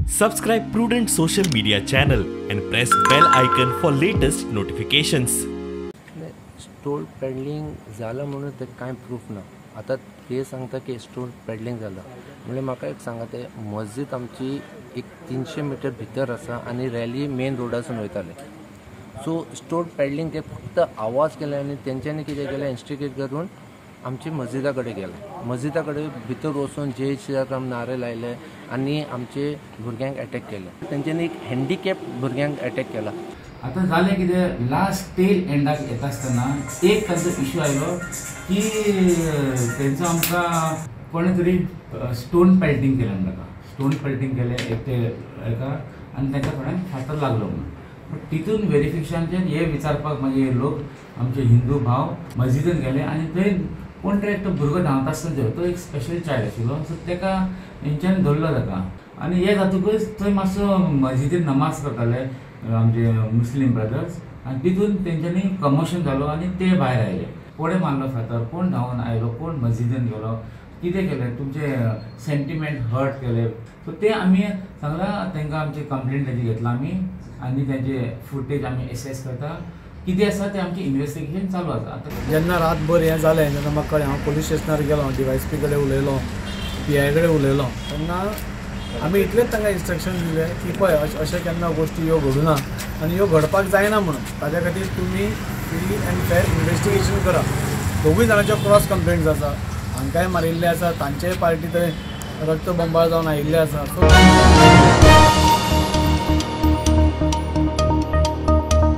Subscribe Prudent Social Media channel and press bell icon for latest notifications. Stone peddling जाला म्हणून ते कांय proof ना. आतां ते सांगता की स्टोन पेडलिंग जाला म्हणल्यार म्हाका एक सांगा, ते मस्जीद आमची एक 300 मिटर भितर आसा आनी रॅली मेन रोडासून वयताले. सो स्टोन पेडलिंग ते फक्त आवाज केले आनी तेंच्यांनी कितें केलें, इन्स्टिगेट करून आमची मस्जिदा कडेन गेले. मस्जिदा कडेन भितर वचून जय श्रीराम नारे लायले आनी आमचे भुरग्यांक एटॅक केले. तेंच्यांनी एक हँडिकॅप भुरग्यांक एटॅक केला. आतां जालें कितें, लास्ट टेल एंडाक येता आसतना एक तांचो इशू आयलो की तेंचो आमकां कोणें तरी स्टोन पेल्टींग केलें म्हणून ताका स्टोन पेल्टींग केलें एक ते एका आनी तांकां थोड्यांक फातर लागलो म्हणून. बट तितून वेरिफिकेशनाचेर हे विचारपाक मागीर लोक आमचे हिंदू भाव मस्जिदीन गेले आनी थंय कोण तरी एकटो भुरगो धांवता आसतना तो एक स्पेशल चायल्ड आशिल्लो, सो ताका हेंच्यांनी धरलो ताका. आनी हे जातकूच थंय मातसो मस्जिदीन नमाज करताले आमचे मुस्लीम ब्रदर्स आनी तितून तेंच्यांनी कमोशन जालो आनी ते भायर आयले. कोणें मारलो फातर, कोण धांवन आयलो, कोण मस्जिदीन गेलो, कितें केलें, तुमचे सेंटिमेंट हर्ट केले. सो ते आमी सांगलां तांकां, आमची कंप्लेंट ताजी घेतला आमी आनी तांचे फुटेज आमी एसेस करता, कितें आसा तें आमचें इन्वेस्टिगेशन चालू आसा. आतां जेन्ना रातभर हें जालें तेन्ना म्हाका कळ्ळें, हांव पोलीस स्टेशनार गेलो, डीवायएसपी कडेन उलयलो, पीआय कडेन उलयलो. तेन्ना आमी इतलेंच तांकां इन्स्ट्रक्शन दिलें की पळय अशें केन्ना गोश्टी ह्यो घडूना आनी ह्यो घडपाक जायना म्हणून, ताज्या खातीर तुमी फ्री अँड फेर इन्वेस्टिगेशन करा. दोगूय जाणांच्यो क्रॉस कंप्लेंट्स आसा, हांकांय मारिल्ले आसा, तांचेय पार्टी थंय रक्त बंबाळ जावन आयिल्ले आसा. सो